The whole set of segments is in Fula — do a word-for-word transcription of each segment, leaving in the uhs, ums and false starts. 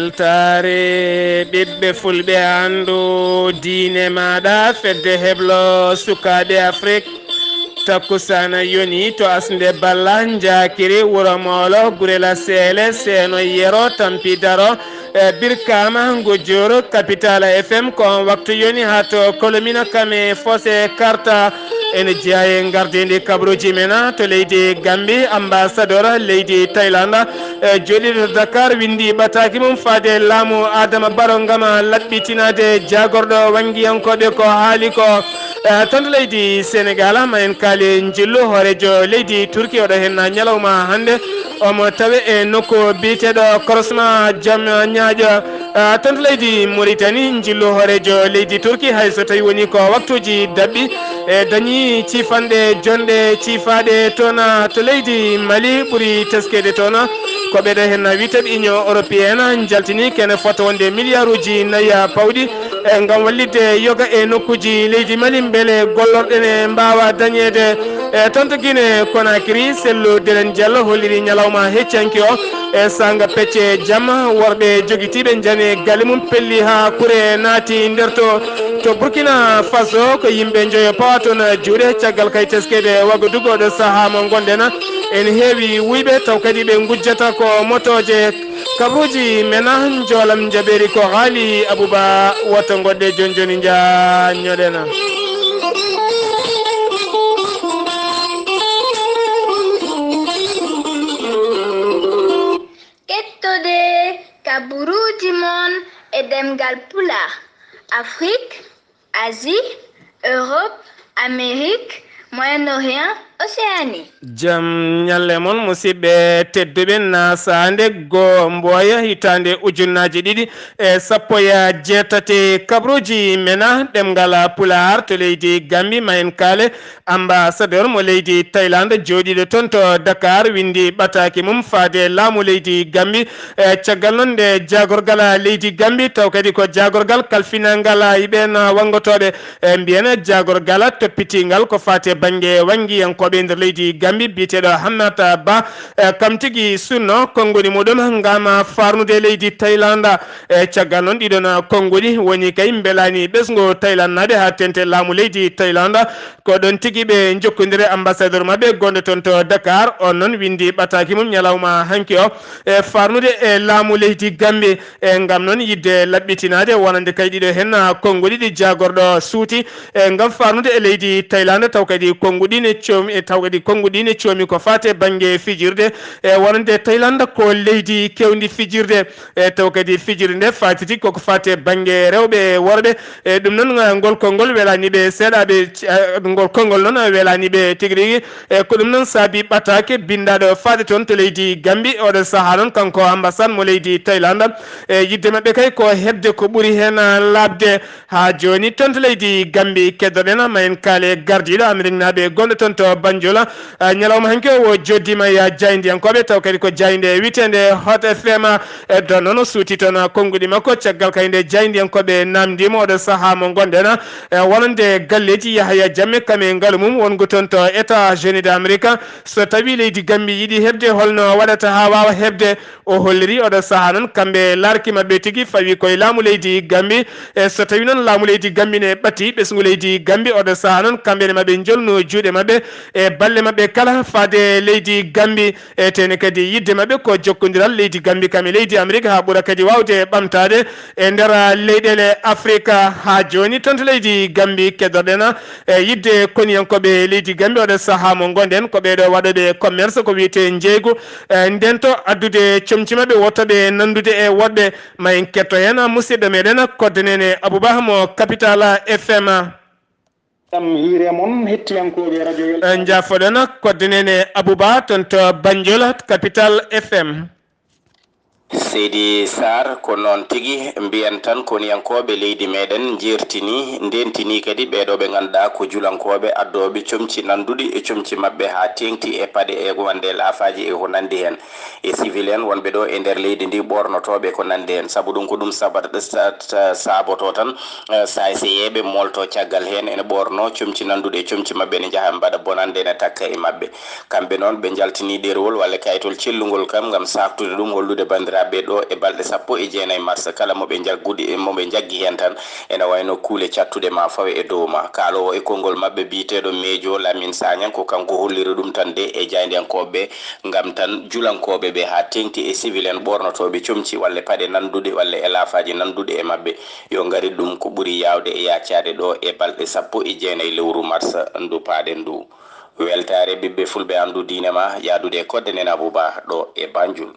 Weltaare ɓiɓɓe fulɓe, anndu diine maaɗa, fedde heblo sukaaɓe Afrik. Takkusaana yoni to Asnde Balla, Njaakiri, Wuro Moolo, Gurela Seele, Seeno Yero, Tampi Daro, e Birkaama, Ngujur, Capital F M. Ko on waktu yoni haa to Kolomina Kame Fose Karta. Ene jeyaa e ngardiindi kabaruuji men to leydi Gambi, ambassadeur leydi Thaïlande, e jooɗiiɗo Dakar, winndi ɓataaki mum faade laamu Adama Barrow ngam laɓɓitinaade jaagorɗo wanngiyankooɓe ko haali ko. E, toon to leydi Senegal, ma en kaali njillu hooreejo leydi Turki, oɗo heen ñalawma hannde, omo tawe e nokku biyeteeɗo Korosma Jam Ñaaƴo. E, toon to leydi Mauritanie, njillu hooreejo leydi Turki, hay so tawi woni ko waktuuji daɓɓi, e dañi ciifanɗe jonɗe ciifaaɗe toon to leydi Mali, ɓuri teskeede toon ko ɓeɗo heen wiyeteeɓe Union Européenne njaltini kene fota wonde miliyaaruuji nayi pawɗi, e ngam wallitde yoga e nokkuuji leydi Mali, mbele gollorɗe ne mbaawa dañeede. E toon to Guinée Conakry, Sellu Delen Diallo holliri ñalawma heccanki o e saanga pecce jamma, worɓe jogitiiɓe njani galle mum pelli haa kure naati nder to. To Burkina Faso, ko yimɓe njoyo pawa toon juuɗe caggal kay teskeede Wagadugu. Oɗo sahaa mo ngonɗen, ene heewi wuyɓe, taw kadi ɓe ngujjata ko motooje. Kabaruuji men, njoolam njaɓeeri ko haali Abuba, woto ngoɗɗe jooni jooni njaññoɗen. Kettode kabaruuji mon e ɗemngal Pulaar, Afrik, Asie, Europe, Amérique, Moyen-Orient, Océanie. Jam ñalle mon, musidɓe tedduɓe, Nasaande goo Mboya, hitaande ujunnaaji ɗiɗi e sappo e jeetati. Kabaruuji men ɗemngal Pulaar to leydi Gambi, ma en kaale ambassadeur mo leydi Thaïlande jooɗiiɗo toon to Dakar, winndi ɓataaki mum faade laamu leydi Gambi. E caggal noon nde jaagorgal leydi Gambi, taw kadi ko jaagorgal kalfinangal e ɓeen wanngotooɓe, e mbiyen jaagorgal toppitiingal ko faati e bannge wanngiyankooɓe nder leydi Gambi, biyeteeɗo Hammata Ba, e kam tigi sunno konnguɗi muɗum ngam faarnude leydi Thaïlande. E caggal noon ɗiɗon konnguɗi woni kay mbelaani ɓesngu Thaïlande naaɓe haa teeŋti laamu leydi Thaïlande. Ko ɗoon tigi ɓe njokkondiri e ambassadeur maɓɓe gonɗo toon to Dakar. On noon winndi ɓataaki mum ñalawma hanki o e faarnude e laamu leydi Gambi, e ngam noon yiɗde laɓɓitinaade wonande kay ɗiɗo heen konnguɗi ɗi jaagorɗo suuti, e ngam faarnude e leydi Thaïlande, taw kadi konnguɗi ne coomi, e taw kadi konnguɗi ne coomi ko faati e bannge fijirde, e wonande Thaïlande ko leydi keewndi fijirde. E taw kadi fijirde nde faatiti koko faati e bannge rewɓe e worɓe. E ɗum noon, eh, ngol konngol welaani ɓe seeɗaaɓe, eh, ngol konngol noon, eh, welaani ɓe tigi rigi. E ko ɗum noon saabi ɓataake binndaaɗo faade toon to leydi Gambi. Oɗo sahaa noon, kanko ambassade mo leydi Thaïlande, e yiɗde maɓɓe kay ko heɓde ko ɓuri heen, eh, laaɓde. Haa jooni toon to leydi Gambi, keddoɗen ma en kaale gardiiɗo Ameriknaaɓe gonɗo toon to Banjul. Eh, ñalawma hanki o, o jooɗdiima e jaayndiyankooɓe, taw kadi ko jaaynde wiyeteende Hot F M, eh, ɗoon noon o suuti toon konnguɗi makko. Caggal kay nde jaayndiyankooɓe naamndiima oɗo sahaa mo ngonɗen, eh, wonande galleeji Yahaya Jammeh kam e ngalu mum wonngu toon to États-Unis d'Amérique. So tawii leydi Gambi yiɗi heɓde, holno waɗata haa waawa heɓde? O holliri oɗo sahaa noon, kamɓe laarki maɓɓe tigi fawi koye laamu leydi Gambi. E so tawii noon laamu leydi Gambi ne ɓati ɓesngu leydi Gambi, oɗo sahaa noon kamɓe ne maɓe njolnu juuɗe maɓɓe e balle maɓɓe kala faade leydi Gambi. E tene kadi yiɗde maɓɓe ko jokkondiral leydi Gambi kam e leydi Amerik haa ɓura kadi waawde ɓamtaade e nder leyɗeele Afrika. Haa jooni toon to leydi Gambi keddoɗen e yiɗde koniyankooɓe leydi Gambi oɗo sahaa mo ngonɗen, ko ɓeeɗo waɗooɓe commerce ko wiyetee njeeygu. E, nden to addude comci maɓɓe, wottoɓe nanndude e woɗɓe. Ma en ketto heen musidɗo meɗen Kodde Nene Abouba mo Capital F M. Kam hiire mon, hettiyankooɓe radio Weltaare. E, njaafoɗen Kodde Nene Abouba toon to Banjul, Capital F M. Seydi Sarr, ko noon tigi. Mbiyen tan koniyankooɓe leydi meɗen njeertini, ndentini kadi ɓeeɗo ɓe ngannduɗaa ko julankooɓe addooɓe comci nannduɗi e comci maɓɓe haa teeŋti e paɗe e wonde laafaaji e ko nanndi heen. E civil en wonɓe ɗo e nder leydi ndi ɓoornotooɓe ko nanndi heen. Sabu ɗum ko ɗum sabata, sa-, sa-, saabotoo tan, eh, saaseyeeɓe moolto caggal heen ene ɓoorno comci nannduɗi e comci maɓɓe, ene njaha mbaɗa bonannde ene takka e maɓɓe. Kamɓe noon ɓe njaltini ɗerewol walla kayitol cellungol kam ngam saaktude ɗum, hollude banndiraaɓe ɓe ɗo e balɗe sappo e jeenayi mars, kala mo ɓe njaggude, mo ɓe njaggi heen tan, ene wayno kuule cattuɗe ma fawe e dow ma. Kaaloowo e konngol maɓɓe biyeteeɗo Meejo Lamin Sañan, ko kanko holliri ɗum tan de e jaayndiyankooɓe ɓe, ngam tan julankooɓe ɓe haa teeŋti e civil en ɓoornotooɓe comci walla paɗe nannduɗe walla e laafaaji nannduɗe e maɓɓe, yo ngarit ɗum ko ɓuri yaawde e yaacaade ɗo e balɗe sappo e jeenayi lewru mars ndu paaɗen ndu. Weltaare ɓiɓɓe fulɓe anndu diine ma yaadude e kodde Nene Abou Ba ɗo e Banjul.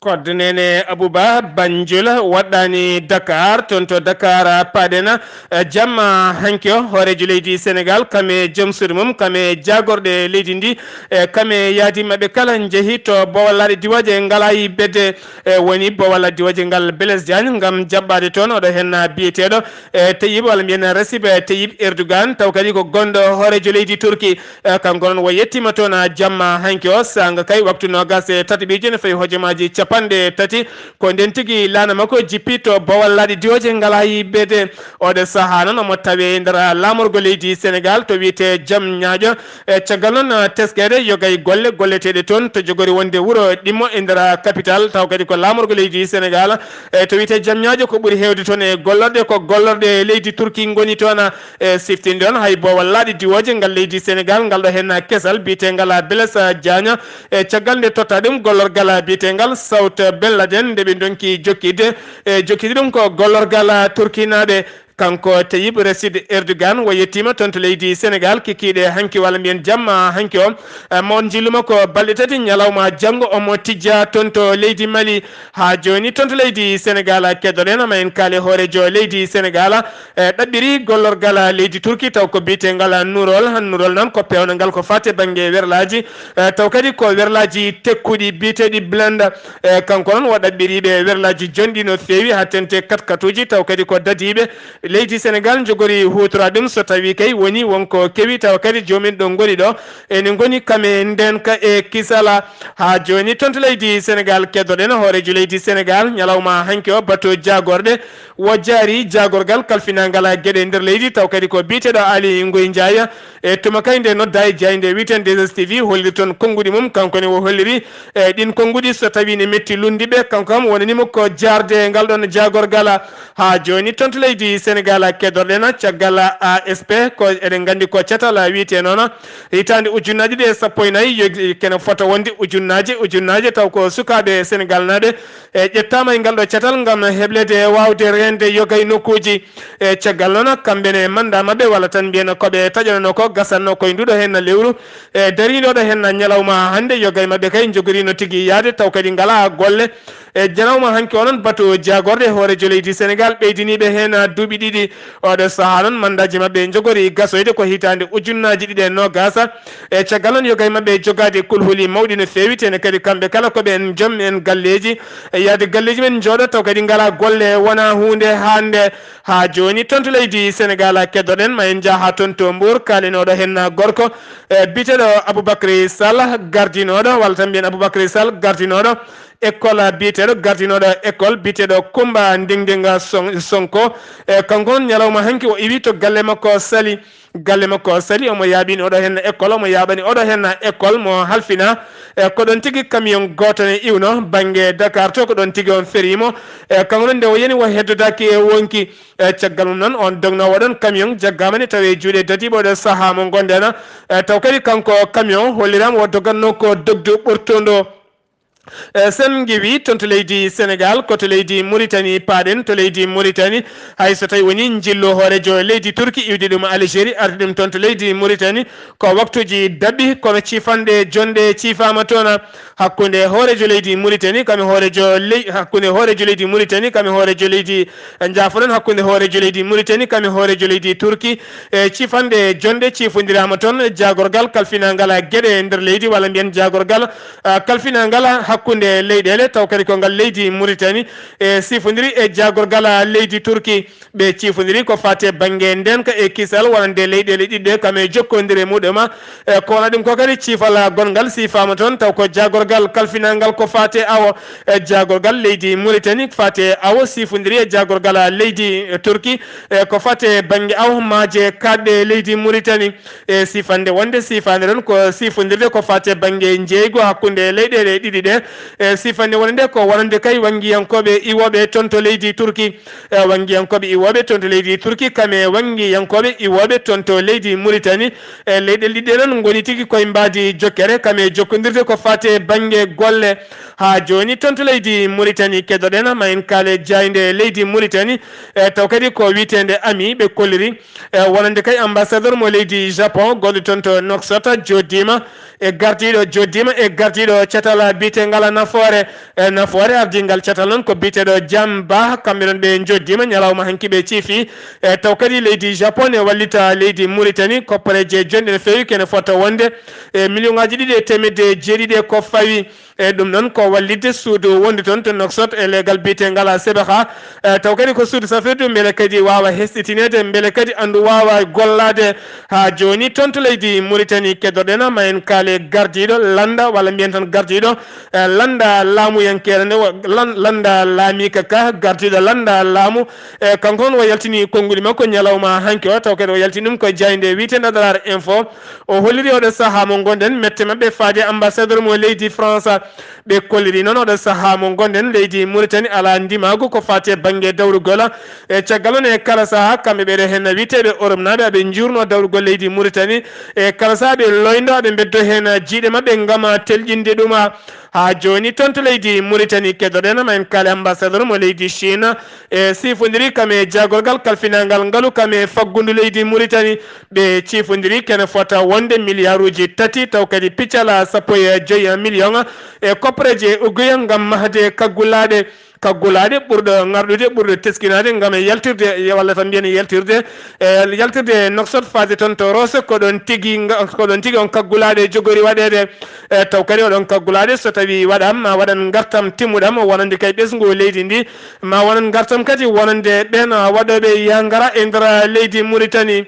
Kodde Nene Abou Ba Banjul waɗɗaani Dakar, toon to Dakar paaɗen, eh, jamma hanki o, hooreejo leydi Senegaal, kam e joom suudu mum, kam e jaagorɗe leydi ndi, eh, kam e yaadi maɓɓe kala njehi to Bowal Laaɗe Diwooje ngalaayi bedde, eh, woni Bowal Laaɗe Diwooje ngal Blaise Diagne ngam jaɓɓaade toon oɗo heen biyeteeɗo, eh, Tayyip, walla mbiyen Recep Tayyip Erdogan, taw kadi ko gonɗo hooreejo leydi Turki. Eh, kanko noon o yettiima toon, ah, jamma hanki o, saanga kay waktu noogaas e tataɓiijo ne fawi hojomaaji capanɗe tati. Ko ndeen tigi laana makko jippi to Bowal Laaɗe Diwooje ngalaayi bedde. Oɗo sahaa noon omo tawee e nder, ah, laamorgo leydi Senegaal to wiyetee Jam Ñaajo. E caggal noon, ah, teskeede yogay golle golleteeɗe toon to jogori wonde wuro ɗimmo e nder, ah, capital, taw kadi ko laamorgo leydi Senegaal. E to wiyetee Jam Ñaajo ko ɓuri heewde toon e gollorɗe ko gollorɗe leydi Turki ngoni toon, ah, e siftinde on hay Bowal Laaɗe Diwooje ngal leydi Senegaal, ngal ɗo heen kesal biyeteengal Blaise Diagne. E caggal nde totta ɗum gollorgal biyeteengal South Ben Laden, nde ɓe ndonki jokkitde, e jokkitde ɗum ko gollorgal Turkinaaɓe. Kanko Tayyip Recep Erdogan o yettiima toon to leydi Senegaal kikiiɗe hanki, walla mbiyen jamma hanki o. E mo njillu makko balɗe tati, ñalawma janngo omo tijja toon to leydi Mali. Haa jooni toon to leydi Senegaal, keddoɗen ma en kaale hooreejo leydi Senegaal, e ɗaɓɓiri gollorgal leydi Turki taw ko biyeteengal Nurol. Nurol noon ko peewnangal ko faati e bannge werlaaji, e taw kadi ko werlaaji tekkuɗi biyeteeɗi blenda. E kanko noon o ɗaɓɓiri ɓe werlaaji jonɗi no feewi haa teeŋti katkatuuji, taw kadi ko dadiiɓe. Leydi Senegaal njogori huutoraade ɗum so tawii kay woni won ko kewi, tawa kadi joom en ɗo ngoni ɗo ene ngoni kam e ndeenka e kisala. Haa jooni toon to leydi Senegaal keddoɗen hooreejo leydi Senegaal ñalawma hanki o bato jaagorɗe o jaari jaagorgal kalfinaangal geɗe nder leydi, taw kadi ko biyeteeɗo Aly Ngouille Ndiaye. E tuma kay nde noddaa e jaaynde wiyeteende deux S T V holliri toon konnguɗi mum, kanko ne o holliri, e ɗiin konnguɗi so tawii ne metti lunndiiɓe, kanko kam wonanii mo ko jaarde ngal ɗoon jaagorgal. Haa jooni toon to leydi Senegaal keddoɗen caggal A S P, ko eɗen nganndi ko catal wiyetee noon, hitaande ujunnaaji ɗiɗi e sappo e nayi, yo-, kene fota wonde ujunnaaje, ujunnaaje, taw ko sukaaɓe Senegaalnaaɓe, e ƴettaama e ngal ɗo catal ngam hebleede e waawde reende yoga e nokkuuji. E caggal noon, kamɓe ne mannda maɓɓe, walla tan mbiyen ko ɓe taƴanoo ko, gasatnoo ko e nduɗo heen lewru, e dariiɗo ɗo heen ñalawma hannde, yoga e maɓɓe kay njogoriino tigi yahde, taw kadi ngalaa golle. E ñalawma hanki o noon, bato jaagorɗe hooreejo leydi Senegaal ɓeydiniiɓe heen duuɓi ɗiɗi. Oɗo sahaa noon, manndaaji maɓɓe njogori gasoyde ko hitaande ujunnaaji ɗiɗi e noogaas. E caggal noon, yoga e maɓɓe jogaade kulhuli mawɗi no feewi, tene kadi kamɓe kala ko ɓeen joom en galleeji. E yahde galleeji men njooɗo, taw kadi ngalaa golle, wonaa huunde hannde. Haa jooni, toon to leydi Senegaal, keddoɗen, ma en njah haa toon to Mbuur, kaalinooɗo heen gorko, e biyeteeɗo Aboubacry Sall, gardinooɗo, walla tan mbiyen Aboubacry Sall, gardinooɗo école, biyeteeɗo gardinooɗo école, biyeteeɗo Kumba Ndingdinga Son-, Sonko. E kanko noon, ñalawma hanki o iwi to galle makko Saly. Galle makko Saly, omo yaaɓini oɗo heen école, omo yaaɓani oɗo heen école mo halfina. E ko ɗoon tigi camion gooto ne iwno bannge Dakar to, ko ɗoon tigi on ferii mo. E kanko noon, nde o yani, o heddodaaki e wonki. E caggal mum noon, on dognoowo ɗoon camion jaggaama ne tawi e juuɗe dadiiɓe oɗo sahaa mo ngonɗen. E taw kadi kanko camion holliraama o dogatnoo ko dogdu ɓurtundu. E sen ngiwi toon to leydi Senegaal, ko to leydi Mauritanie paaɗen, to leydi Mauritanie, hay so tawi woni njillu hooreejo leydi Turki iwdi ɗum Algérie, ardi ɗum toon to leydi Mauritanie, ko waktuuji daɓɓi, kono ciifanɗe jonɗe ciifaama toon hakkunde hooreejo leydi Mauritanie, kam e hooreejo ley-, hakkunde hooreejo leydi Mauritanie, kam e hooreejo leydi, njaafoɗon, hakkunde hooreejo leydi Mauritanie, kam e hooreejo leydi Turki, e ciifanɗe jonɗe ciifondiraama toon, jaagorgal kalfinaangal geɗe e nder leydi, walla mbiyen jaagorgal, ah, kalfinaangal hakkunde leyɗeele, taw kadi ko ngal leydi Mauritanie, e siifondiri e jaagorgal leydi Turki. Ɓe ciifondiri ko faati e bannge ndeenka e kisal wonande leyɗeele ɗiɗi ɗe, kam e jokkondire muɗum. E ko wona ɗum ko kadi ciifal gonngal siifaama toon, taw ko jaagorgal kalfinaangal ko faati e awo, e jaagorgal leydi Mauritanie faati e awo siifondiri e jaagorgal leydi Turki, e ko faati e bannge awo maaje kaaɗɗe leydi Mauritanie. E siifande wonde siifaande ɗon ko siifondirde ko faati e bannge njeeygu hakkunde leyɗeele ɗiɗi ɗe, E sifande wonande ko wonande kay wanngiyankooɓe iwooɓe toon to leydi Turki. E wanngiyankooɓe iwooɓe toon to leydi Turki, kam e wanngiyankooɓe iwooɓe toon to leydi Muritani. E leyɗe ɗiɗi ɗe noon ngoni tigi koye mbaadi jokkere, kam e jokkondirde ko faati e bannge golle. Haa jooni toon to leydi Muritani, keɗoɗen ma en kaale jaaynde leydi Muritani. E taw kadi ko wiyeteende ami ɓe kolliri. E wonande kay ambassadeur mo leydi Japon, gonɗo toon to Nouakchott, jooɗiima e gardiiɗo, jooɗiima e gardiiɗo catal biyetengal Nafoore. E Nafoore ardingal catal noon ko biyeteeɗo Jamba, kamɓe noon ɓe njooɗiima ñalawma hanki ɓe ciifi. E taw kadi leydi Japon ne wallita leydi Muritani, koppareeje jonɗe no feewi, kene fota wonde e million ŋaaji ɗiɗi e teemedde jeeɗiɗi e ko fawi. E ɗum noon ko wallitde suudu wondu toon to Nouakchott e leegal biyetengal Sebeha. E taw kadi ko suudu safrirdu mbele kadi waawa hesɗitineede, mbele kadi anndu waawa gollaade. Haa jooni toon to leydi Muritani keɗoɗen ma en kaale gardiiɗo lannda, walla mbiyen tan gardiiɗo, e lannda laamuyankeere nde, wa-, lan-, lannda laamiika ka, gardiiɗo lannda laamu. E kanko noon o yaltini konnguɗi makko ñalawma hanki o, taw kadi o yaltini ɗum ko jaaynde wiyeteende Dakar Info. O holliri oɗo sahaa mo ngonɗen mette maɓɓe faade ambassadeur mo leydi France. Ɓe kolliri noon oɗo sahaa mo ngonɗen leydi Muritani alaa ndimaagu ko faati e bannge dawrugol. E caggal noon e kala sahaa kamɓe ɓeɗo heen wiyeteeɓe Europe naaɓe aɓe njuurno dawrugol leydi Muritani. E kala sahaa ɓe loyndo aɓe mbeddo heen jiiɗe maɓɓe ngam telƴinde ɗum. Haa jooni toon to leydi Muritani keɗoɗen ma en kaale ambassadeur mo leydi Chine. E sifondiri kam e jaagorgal kalfinangal ngalu kam e faggundu leydi Muritani. Ɓe ciifondiri kene fota wonde miliyaaruuji tati, taw kadi piccala sappo e joyi million e koppareeje ugguya ngam mahde kaggulaaɗe, kaggulaaɗe ɓurɗo ŋarɗude, ɓurɗo teskinaade ngam e yaltirde, e walla tan mbiyen yaltirde, e yaltirde Nouakchott faade toon to Rosso, ko ɗoon tigi nga-, ko ɗoon tigi on kaggulaaɗe jogori waɗeede. E taw kadi oɗon kaggulaaɗe so tawii waɗaama, ma waɗan ngartam timmuɗam wonande kay ɓesngu leydi ndi, ma wonan ngartam kadi wonande ɓeen waɗooɓe yangara e nder leydi Muritani.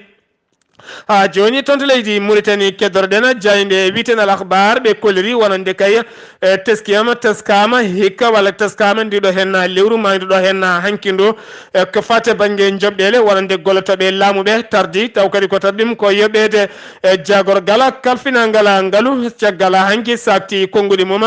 Haa jooni toon to leydi Muritani keddoroɗen jaaynde wiyeteende Al Akhbar, ɓe kolliri wonande kay, e, teskiyama, teskaama hikka walla teskaama ndiɗo heen lewru, ma ndiɗo heen hanki ndu, e, ko faati bannge njoɓɗeele wonande gollotooɓe laamu ɓe tardi, taw kadi ko tardi mum ko yoɓeede, e, jaagorgal kalfinangal ngalu, caggal hanki saakti konnguɗi mum,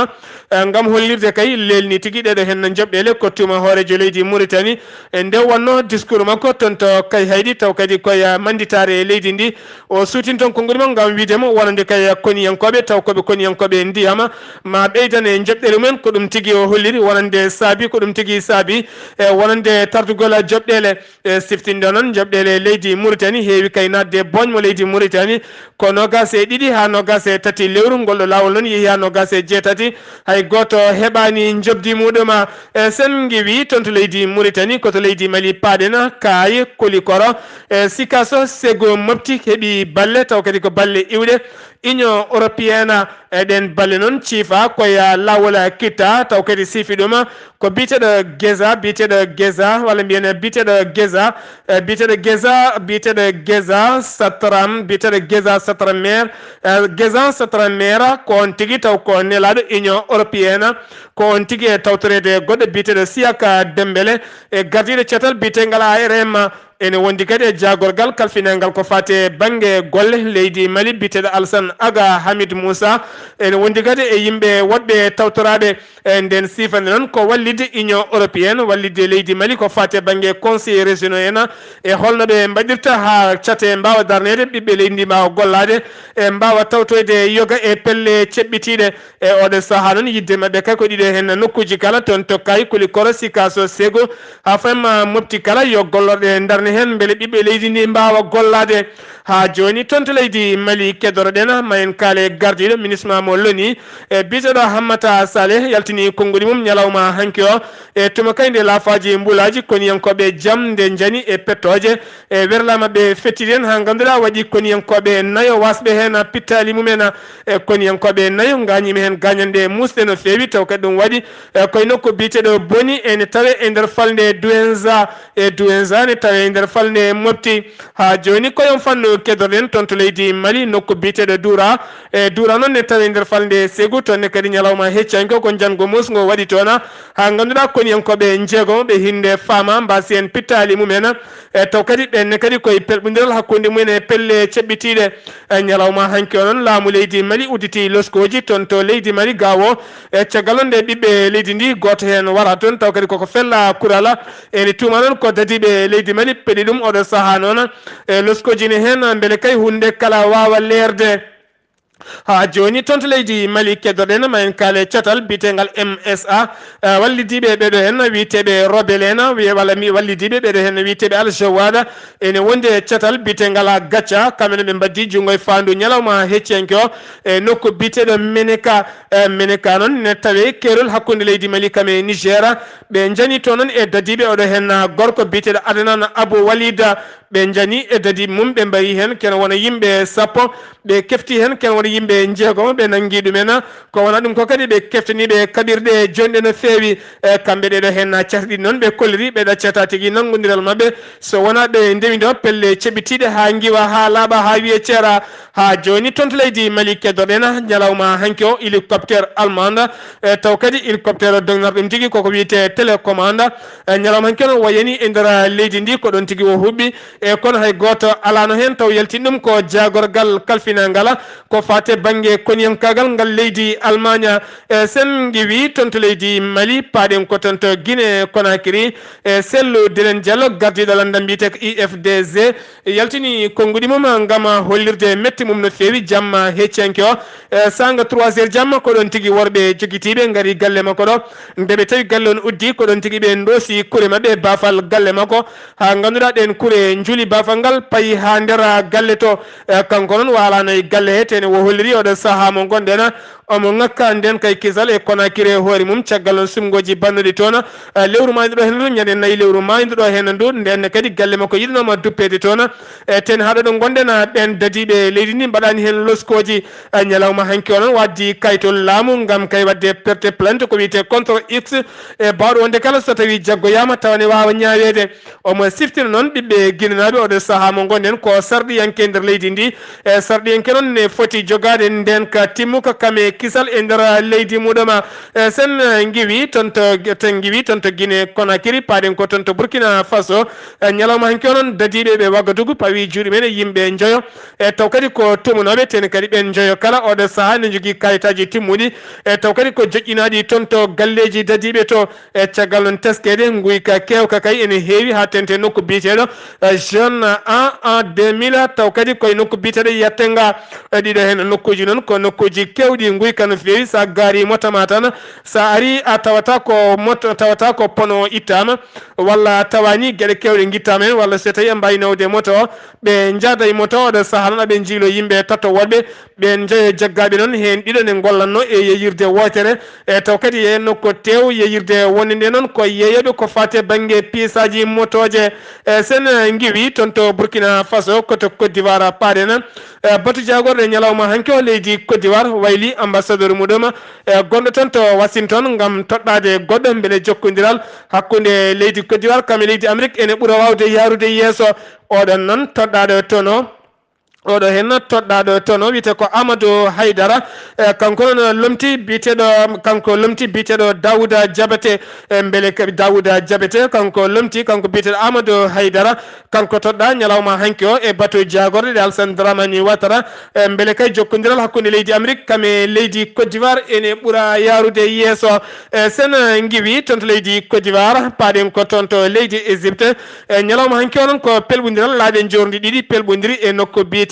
e, ngam hollirde kay lelni tigi ɗeɗo heen njoɓɗeele ko tuma hooreejo leydi Muritani. E nde wonno discours makko toon to Kayhayɗi, taw kadi koye mannditaare leydi ndi, o suutini toon konnguɗi mum ngam wiide mo wonande kay koniyankooɓe, taw koɓe koniyankooɓe ndiyam, ma ɓeydan e njoɓɗeele mumen. Ko ɗum tigi o holliri wonande saabi, ko ɗum tigi saabi, e wonande tardugol joɓɗeele. E siftinde noon, joɓɗeele leydi Muritani heewi kay naatde booñ mo leydi Muritani, ko noogaas e ɗiɗi haa noogaas e tati lewru. Ngol ɗo laawol noon yehi haa noogaas e jeetati, hay gooto heɓaani njoɓdi muɗum. E sen ngiwi toon to leydi Muritani, ko to leydi Mali paaɗen, Kaay, Kolikoro, e Sikaso, Sego, Mopti heɓi balle, taw kadi ko balle iwɗe. Union Européenne, e ɗeen balle noon ciifa koye laawol kitta, taw kadi siifi ɗum ko biyeteeɗo Geza, biyeteeɗo Geza, walla mbiyen biyeteeɗo Geza, e biyeteeɗo Geza, biyeteeɗo Geza Satram, biyeteeɗo Geza Satram maire, e Geza Satram maire ko on tigi taw ko nelaaɗo Union Européenne, ko on tigi e tawtoreede goɗɗo biyeteeɗo Siyaka Dembele, e gardiiɗo cetal biyeteengal A R M. Ene wondi kadi e jaagorgal kalfinangal ko faati e bannge golle leydi Mali, biyeteeɗo Alsan Aga Hamid Moussa. Ene wondi kadi e yimɓe woɗɓe tawtoraaɓe e nden siifande noon ko wallitde Union Européenne, wallitde leydi Mali ko faati e bannge conseil régionaux en, e holno ɓe mbaɗirta haa cate mbaawa darneede, ɓiɓɓe leydi ndi mbaawa gollaade, e mbaawa tawtoyde yoga e pelle ceɓɓitiiɗe. E oɗo sahaa noon, yidde maɓɓe kay ko ɗiɗo heen nokkuuji kala, toon to Kaay, Kolikoro, Sikaso, Sego, haa fayi ma Mopti kala, yo gollorɗe ndarne heen, mbele ɓiɓɓe leydi ndi mbaawa gollaade. Haa jooni, toon to leydi Mali, keddoroɗen, ma en kaale gardiiɗo ministre ma mo loni, e biyeteeɗo Hammata Saleh, yaltini konnguɗi mum ñalawma hanki o, e tuma kay nde laafaaji mbulaaji, koniyankooɓe jam nde njani e pettooje, e werlaa maɓɓe fettiri en haa ngannduɗaa waɗi koniyankooɓe nayo waasɓe heen pittaali mumen. E koniyankooɓe nayo ngaañiima heen gaañanɗe muusɗe no feewi, taw kadi ɗum waɗi, e, koye nokku biyeteeɗo Boni, ene tawee e nder falnde Douenza, e Douenza ne tawee e nder falnde Mopti. Haa jooni, ko e oon fannu keddorɗen toon to leydi Mali, nokku biyeteeɗo Doura, e Doura noon ne tawee e nder falnde Segu, toon ne kadi ñalawma heccanke ko njanngo mosngo waɗi toon, haa ngannduɗaa koniyankooɓe njeegomo ɓe hinnde faama mbaasi heen pittaali mumen. E taw kadi ɓeen ne kadi koye pelɓondiral hakkunde mumen e pelle ceɓɓitiiɗe. E ñalawma hanki o noon, laamu leydi Mali udditi loskooji toon to leydi Mali gaawo. E caggal noon nde ɓiɓɓe leydi ndi, gooto heen wara toon, taw kadi koko fella kurala. Ene tuuma noon ko dadiiɓe leydi Mali peɗi ɗum oɗo sahaa noon. E loskooji ne heen, mbele kay huunde kala waawa leerde. Haa jooni, toon to leydi Mali, keddoɗen ma en kaale catal biyetengal M S A, eh, wallidiiɓe ɓeɗo heen wiyeteeɓe Robel en, wiye, walla mi, wallidiiɓe ɓeɗo heen wiyeteeɓe Al Jawada, ene wondi e catal biyetengal Gacha, kamɓe ne ɓe mbaddi junngo e faandu ñalawma hecciyanke o e nokku biyeteeɗo Meneka. Eh, Meneka noon ne tawe keerol hakkunde leydi Mali kam e Niger. Ɓe njani toon noon e dadiiɓe, oɗo heen gorko biyeteeɗo Adnan Abu Walida, ɓe njani e dadiiɓe mum, ɓe mbayi heen kene wona yimɓe sappo, ɓe kefti heen kene wona yimɓe njeegomo, ɓe nanngi ɗumen. Ko wona ɗum ko kadi ɓe keftani ɓe kaɓirɗe jonɗe no feewi. E kamɓe ɗeɗo heen na cahriɗi noon, ɓe kolliri ɓe ɗaccata tigi nanngondiral maɓɓe so wona ɓe ndewindo pelle ceɓitiiɗe haa ngiwa, haa laaɓa, haa wiye ceera. Haa jooni toon to leydi Mali keddoɗen ñalawma hanki o hélicoptère allemande, e taw kadi hélicoptère dognarɗo ɗum tigi koko wiyetee télécommande. E ñalawma hanki o no wayani e nder leydi ndi ko ɗoon tigi o huɓɓi, e kono hay gooto alaano heen taw yaltini ɗum ko jaagorgal kalfinangal ko faate bannge koniyankaagal ngal leydi Almaaña. E sen ngiwi toon to leydi Mali, paaɗen ko toon to Guinée Conakry, e Sellu Delen Diallo, gardiiɗo lanndam mbiyetee ko I F D G, yaltini konnguɗi mum ngam hollirde metti mum no feewi jamma hecciyanke o. E saanga trois heures jamma, ko ɗoon tigi worɓe jogitiiɓe ngari galle makko ɗo. Nde ɓe tawi galle on uddi, ko ɗoon tigi ɓe ndoosi kure maɓɓe baafal galle makko, haa ngannduɗaa ɗeen kure njuli baafal ngal payi haa nder galle to. E kanko noon waalaano e galle he, tene wo holliri oɗo sahaa mo ngonɗen. Omo ŋakka ndeen kay kisal e Conakry e hoore mum, caggal noon sumngooji bannuɗi toon. Eh, lewru maayduɗo heen ndu, ñande nayi lewru maayduɗo heen ndu, ndeen ne kadi galle makko yiɗnooma duppeede toon. Eh, ten haɗa ɗo ngonɗen, ah, ɓeen dadiiɓe leydi ndi mbaɗaani heen loskooji. Eh, ñalawma hanki o noon waddi kayitol laamu ngam kay waɗde porte plainte ko wiyetee contre X. E baawɗo wonde kala so tawi jaggoyaama tawa ne waawa ñaaweede. Omo siftina noon ɓiɓɓe Ginenaaɓe oɗo sahaa mo ngonɗen ko sarɗiyanke nder leydi ndi. E sarɗiyanke noon ne foti jogaade ndeenka timmuka kam e kisal e nder leydi muɗum. E sen, eh, ngiwi toon to, to ngiwi toon to Guinée Conakry, paaɗen ko toon to Burkina Faso. E ñalawma hanki o noon dadiiɓe ɓe Wagadugu pawi juuɗe men e yimɓe njoyo. E taw kadi ko tumunooɓe, ten kadi ɓeen njoyo kala oɗo sahaa ne njogii kayitaaji timmuɗi. E taw kadi ko joƴƴinaaɗi toon to galleeji dadiiɓe to. E caggal noon teskeede, nguyka keewka kay ene heewi haa tente nokku biyeteeɗo, eh, Jeune A en deux mille, taw kadi koye nokku biyeteeɗo Yattenga. Eh, ɗiɗo heen nokkuuji noon ko nokkuuji keewɗi nguyka no feewi. So a gaarii moto ma tan, so a arii a tawata ko moto, tawata ko pono ittaama, walla a tawaani geɗe keewɗe ngittaama heen, walla so tawii a mbayi nawde moto o, ɓe njaada e moto o, oɗo sahaa noon aɓe njiilo yimɓe tato woɗɓe, ɓeen njoyo jaggaaɓe noon, heen ɗiɗo ne ngollatnoo e yeeyirde wootere. E taw kadi yeeyanno ko teew yeeyirde wonde nde noon ko yeeyooɓe ko faati e bannge piisaaji motooje. E sen, eh, ngiwi toon to Burkina Faso, ko to Côte d'Ivoire paaɗen. E batu jaagorɗe ñalawma hanki o leydi Côte d'Ivoire wayli ambassadeur muɗum, e gonɗo toon to Washington ngam toɗɗaade goɗɗo mbele jokkondiral hakkunde leydi Côte d'Ivoire kam e leydi Amérique ene ɓura waawde yaarude yeeso. Oɗon noon toɗɗaaɗo toon o, oɗo heen toɗɗaaɗo toon o wiyetee ko Amadou Haydara. E, kanko noon lomti biyeteeɗo, kanko lomti biyeteeɗo Daouda Diabaté. E, mbele kadi Daouda Diabaté, kanko lomti, kanko biyeteeɗo Amadou Haydara, kanko toɗɗaa ñalawma hanki o e batu jaagorɗe ɗe Alassane Dramane Ouattara. E, mbele kay jokkondiral hakkunde leydi Amérique kam e leydi Côte d'Ivoire ene ɓura yaarude yeeso. E, sen ngiwi toon to leydi Côte d'Ivoire, paaɗen ko toon to leydi Égypte. E, ñalawma hanki o noon ko pelɓondiral laaɓe njoorndi ɗiɗi pelɓondiri e nokku biyeteeɗo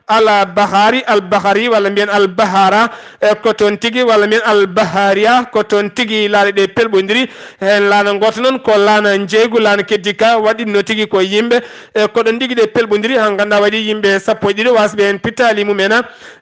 Al Bahari, Al Bahari, walla mbiyen Al Bahara, e, ko toon tigi, walla mbiyen Al Baharia, ko toon tigi laaɗe ɗe pelɓondiri. Heen laana ngoota noon ko laana njeeygu, laana keddi ka waɗitno tigi ko yimɓe, e, ko ɗoon tigi ɗe pelɓondiri, haa ngannduɗaa waɗi yimɓe sappo e ɗiɗo wasɓe heen pittaali mumen,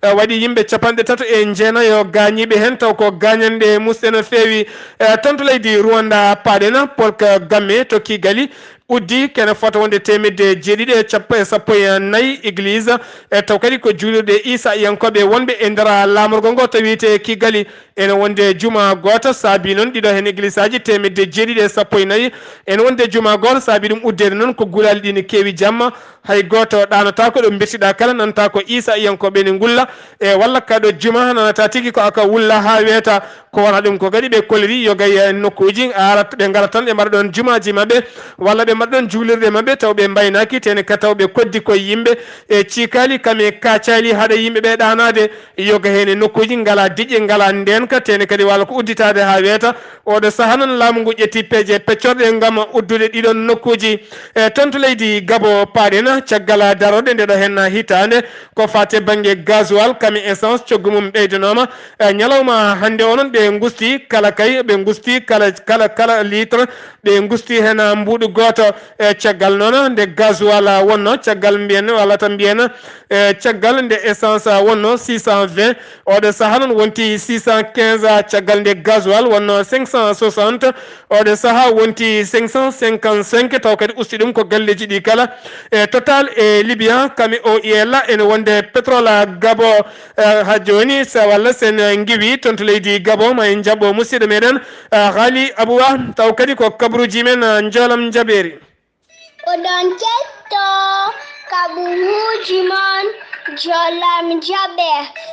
e, waɗi yimɓe capanɗe tato e jeenayo gaañiiɓe heen, taw ko gaañanɗe musɗe no feewi. E, toon to leydi Rwanda paaɗen, Paul Kagame to Kigali, Uddi kene fota wonde teemedde jeeɗiɗi e cappo e sappo e nayi église, e taw kadi ko juulirɗe Isa yankooɓe wonɓe e nder laamorgo ngo to wiyetee Kigali. Ene wonde juma gooto saabi noon ɗiɗo heen église aji teemedde jeeɗiɗi e sappo e nayi. Ene wonde juma gooto saabi ɗum uddeede noon ko gulaali ɗi ne keewi jamma. Hay gooto ɗaanotaako ɗo mbirtiɗaa kala nanta ko Isa yankooɓe ne ngulla. E walla kaɗo juma nanata tigi ko aka wulla haa weeta. Ko wona ɗum ko kadi ɓe kolliri yo gay nokkuuji arat ɓe ngara tan ɓe mbaɗa ɗoon jumaaji maɓɓe walla ɓe mbaɗa ɗoon juulirɗe maɓɓe taw ɓe mbaynaaki tene ka taw ɓe koddi koye yimɓe e ciikaali kam e kaacaali haɗa yimɓe ɓe ɗaanaade. Yoga heen e nokkuuji ngala diƴƴe ngala ndeenka tene kadi walla ko udditaade haa weeta. Oɗo saha noon laamu ngu ƴetti peeje peccorɗe ngam uddude ɗiɗon nokkuuji. E toon to leydi Gabo paaɗen caggal darorɗe nde ɗo heen hitaande ko faate bannge gasoil kami essence coggu mum ɓeydanooma. E ñalawma hannde o noon ɓe ngusti kala kay ɓe ngusti kala kala kala litre ɓe ngusti heen mbuuɗu gooto. E caggal noon nde gasoil wonno caggal mbiyen walla tan mbiyen e caggal nde essence wonno six cent vingt. Oɗo saha noon wonti six cent quinze caggal nde gasoil wonno cinq cent soixante. Oɗo saha wonti cinq cent cinquante-cinq taw kadi usti ɗum ko galleji ɗi kala. E Total e Libya kami o iyela ene wonde pétrole Gabo. E, ha joni sa walla sen ngiwi toon to leydi Gabo ma en jaɓɓo musidɗo meɗen, e, Haali Abuba taw kadi ko kabruji men, e, njoolam jabeeri. Oɗon ketto kaɓuuji mon jolam jaɓe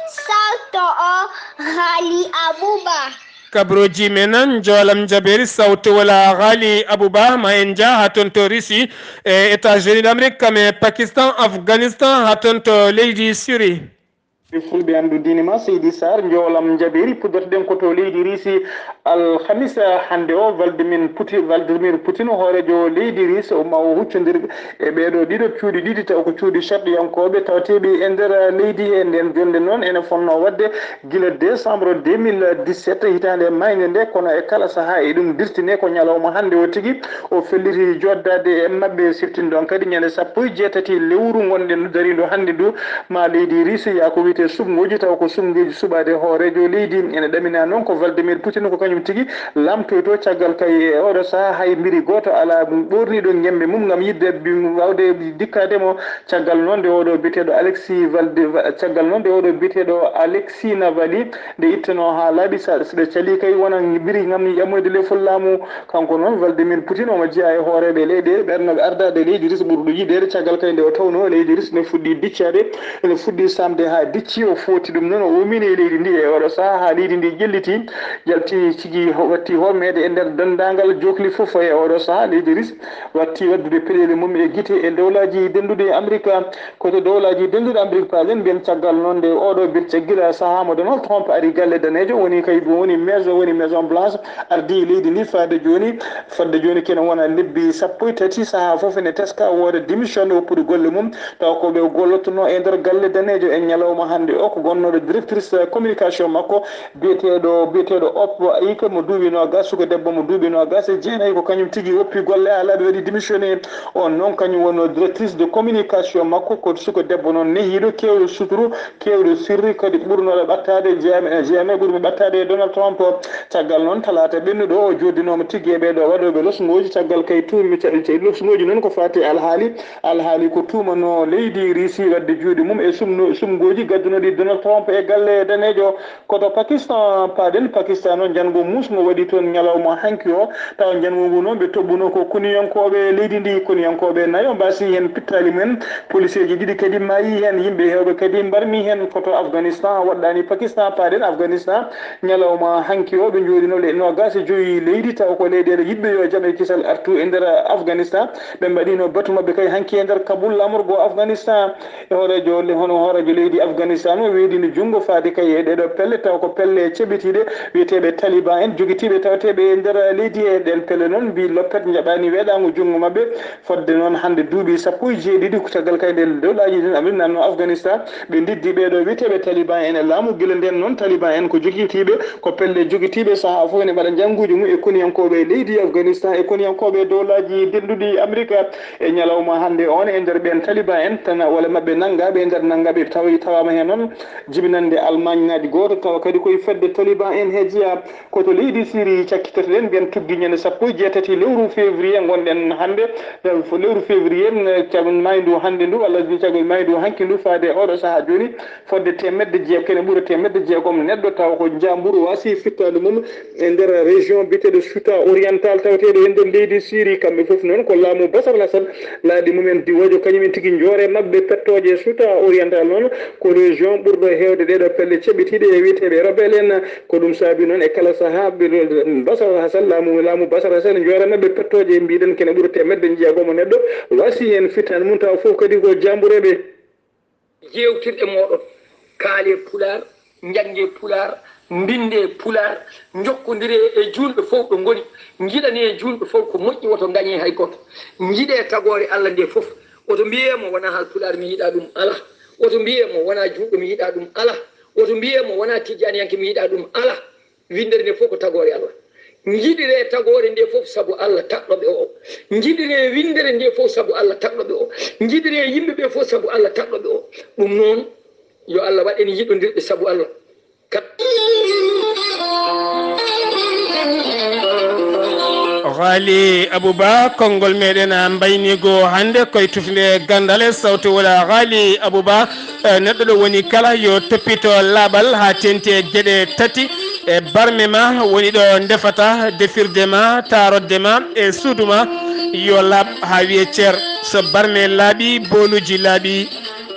salto o Haali Abuba. Kabroji men jolam jabeeri sawto wala Haali Abuba ma en jaa ha toon to Russie e États-Unis d'Amérique kam e Pakistan Afghanistan ha toon to leydi Syrie. Fulɓe anndu diine ma seydi Sarr njoolam njabeeri puddotoɗen ko to leydi Riisi alhamisa hannde o Vladimir Putin Vladimir Putin hooreejo leydi Riisi o ma o huccondir e ɓeeɗo ɗiɗo cuuɗi ɗiɗi taw ko cuuɗi sharɗiyankooɓe tawteeɓe e nder leydi he nden jonnde noon ene fonnoo waɗde gila décembre deux mille dix-sept hitaande maayde nde kono e kala sahaa e ɗum dirtine ko ñalawma hannde o tigi o felliti joddaade e maɓɓe siftin ɗon kadi ñande sappo e jeetati lewru ngonɗen darindo hannde ndu ma leydi Riisi yaa ko wiyetee suɓngooji taw ko suɓngooji suɓaade hooreejo leydi. Ene ɗamina noon ko Vladimir Putin ko kañum tigi laamtoytoo caggal kay e oɗo sahaa hay mbiri gooto alaa ɓoorniiɗo ngemmbe mum ngam yiɗde waawde dikkaade mo caggal noon nde oɗo biyeteeɗo Alexis Valde caggal noon nde oɗo biyeteeɗo Alexis Navalny nde ittanoo haa laaɓi so ɓe calii kay wona mbiri ngam ƴammoyde lefol laamu. Kanko noon Vladimir Putin omo jeyaa e hooreeɓe leyɗeele ɓernooɓe ardaade leydi Riisi ɓurɗo yiɗeede caggal kadi nde o tawnoo leydi Riisi ne fuɗɗii diccaade ene fuɗɗii saamde haa diccii o footi ɗum noon o ummini e leydi ndi e oɗo sahaa haa leydi ndi ƴelliti jalti cigi watti hormeede e nder denndaangal jokli fof e oɗo sahaa leydi Riisi watti waddude peɗeeli mum e gite e dowlaaji dennduɗi Amerika. Koto dowlaaji dennduɗi Amerik paaɗen mbiyen caggal noon nde oɗo birca gila sahaa mo Donald Trump ari galle daneejo woni kay woni maison woni maison blanche ardii leydi ndi faade jooni fadde jooni kene wona lebbi sappo e tati sahaa fof ene teska wooda démission woppude golle mum taw ko ɓe gollottono e nder galle daneejo e ñalawma hannde o ko gonnooɗo directrice communication makko biyeteeɗo biyeteeɗo op ike mo duuɓi noogas suka debbo mo duuɓi noogas e jeenayi ko kañum tigi woppi golle alaa ɓe waɗi démissionné. On noon kañum wonno directrice de communication makko ko suka debbo noon nehiiɗo keewɗo suturu keewɗo sirri kadi ɓurnooɗo ɓattaade jeyaama e jeyaama ɓurmi ɓattaade e Donald Trump. Caggal noon talaata ɓennuɗo o joddinooma tigi e ɓeeɗo waɗooɓe losngooji caggal kay tuumi losngooji noon ko faati e alhaali alhaali ko tuumanoo leydi Riisi wadde juuɗe mum e sumno sumngooji gaddunooɗi Donald Trump e galle daneejo. Koto Pakistan paaɗen Pakistan o njanngo muusngo waɗi toon ñalawma hanki o tawa njanngo ngu noon ɓe toɓɓuno ko koniyankooɓe leydi ndi koniyankooɓe nayo mbasi heen pittaali mumen poliseeji ɗiɗi kadi maayi heen yimɓe heewɓe kadi mbarmi heen koto Afganistan waɗɗaani Pakistan paaɗen Afganistan ñalawma hanki o ɓe njooɗino le noogas e joyi leydi tawa ko leyɗeele yiɗɓe yo jam e kisal artu e nder Afganistan ɓe mbaɗino batu maɓɓe kay hanki e nder Kabul laamorgo Afganistan. E hooreejo le hono hooreejo leydi Afganistan o weeɗino junngo faade kay e ɗeeɗo pelle taw ko pelle ceɓitiiɗe wiyeteeɓe Taliban en jogitiiɓe tawateeɓe e nder leydi he ɗeen pelle noon mbi loppet njaɓaani weeɗaango junngo maɓɓe. Fodde noon hannde duuɓi sappo e jeeɗiɗi caggal kay nde dowlaaji ɗin Amerik nanno Afganistan ɓe ndiddi ɓeeɗo wiyeteeɓe Taliban en e laamu gila ndeen noon Taliban en ko jogitiiɓe ko pelle jogitiiɓe sahaa fof ene mbaɗa njannguuji mum e koniyankooɓe leydi Afganistan e koniyankooɓe dowlaaji denduɗi Amerik. E ñalawma hannde on e nder ɓeen Taliban en tan walla maɓɓe nanngaaɓe e nder nanngaaɓe tawi tawaama heen. Noon, jibinannde Almaañ naadi gooto, tawa kadi koye fedde Taliban en he jeyaa. Ko to leydi Siri cakkitoto-ɗen, mbiyen tuggi ñande sappo e jeetati lewru février ngonɗen hannde. Lewru février, eh, caggal maayndu hannde ndu, walla caggal maayndu hanki ndu, faade e oɗo sahaa jooni, fodde teemedde jeegom, kene ɓura teemedde jeegom neɗɗo, tawa ko Njambur waasi fittaandu mum e nder région biyeteeɗo Chouta Oriental, taweteeɗo e nder leydi Siri. Kamɓe fof noon ko laamu Bachar al-Assad, laaɗi mumen diwajo, kañumen tigi njoore maɓɓe pettooje Chouta Oriental noon ko région ɓurɗo heewde ɗeeɗo pelle ceɓɓitiiɗe e wiyeteeɓe rebelle en. Ko ɗum saabi noon e kala sahaa ɓe-, Bachar al-Assad, laamu, laamu Bachar al-Assad njoore maɓɓe pettooje, mbiɗen kene ɓura teemedde jeegom neɗɗo waasi heen fittaandu mum, tawa fof kadi ko Njambureeɓe. Jeewtirɗe mooɗon, kaalee Pulaar, njanngee Pulaar, mbinndee Pulaar, njokkondiree e juulɓe fof ɗo ngoni, njiɗanee juulɓe fof ko moƴƴi, woto ngañee hay gooto. Njiɗee tagoore Allah ndee fof. Woto mbiyee mo wonaa Haalpulaar mi yiɗaa ɗum, alaa. Woto mbiyee mo wonaa juulɗo mi yiɗaa ɗum, alaa. Woto mbiyee mo wonaa tijjaaniyanke mi yiɗaa ɗum, alaa. Winndere nde fof ko tagoore Allah. Njiɗiree tagoore nde fof sabu Allah taɗɗo ɓe o. Njiɗiree winndere nde fof sabu Allah taɗɗo ɓe o. Njiɗiree yimɓe ɓe fof sabu Allah taɗɗo ɓe o. Ɗum noon, yo Allah waɗ en yiɗondirɓe sabu Allah. Ka- Ghali Abouba, konngol meɗen a mbaynigo hannde koye tufnde ganndale sawti wala. Ghali Abouba, eh, neɗɗo ɗo woni kala yo toppito laaɓal haa teŋti e geɗe tati. E barme ma woni ɗo ndefata, defirde ma, taarodde ma e suudu ma yo laaɓ haa wiye ceer. So barme laaɓi, booluuji laaɓi,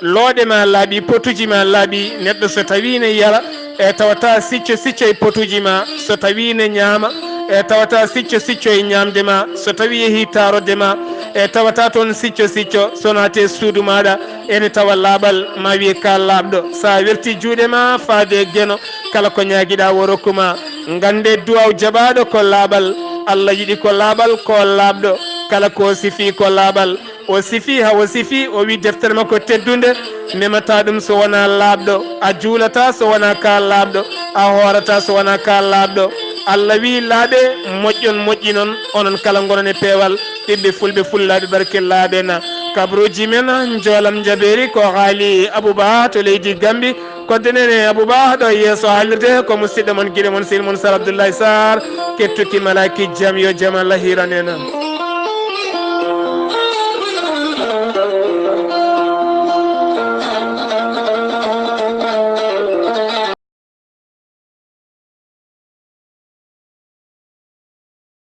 looɗe ma laaɓi, potuuji ma laaɓi, neɗɗo so tawii ne yara, e tawata sicco sicco e potuuji ma, so tawii ne ñaama, e tawata sicco sicco e ñaamde ma, so tawii yehii taarodde ma, e tawata toon sicco sicco, so naati e suudu maaɗa, ene tawa laaɓal, ma wiye ka laaɓɗo. So a wertii juuɗe ma faade e geno, kala ko ñaagiɗaa o rokku ma. Nganndee duwaaw jaɓaaɗo ko laaɓal, Allah yiɗi ko laaɓal, ko laaɓɗo, kala ko sifii ko laaɓal. O sifii, haa o sifii, o wii deftere makko teddunde, memataa ɗum so wonaa laaɓɗo, a juulataa so wonaa ka laaɓɗo, a hoorataa so wonaa ka laaɓɗo. Allah wii laaɓee, moƴƴon, moƴƴinon, onon kala ngonon e peewal, ɓiɓɓe fulɓe fullaaɓe barkillaaɓe na. Kabaruuji men, njoolam njabeeri ko Haali Abuba to leydi Gambi. Kodde nene Abuba ɗo yeeso haalirde ko musidɗo mon, giɗo mon, sehil mon Sar Abdoulaye Sarr, kettuki malaaki jam, yo jam Allah hiran en.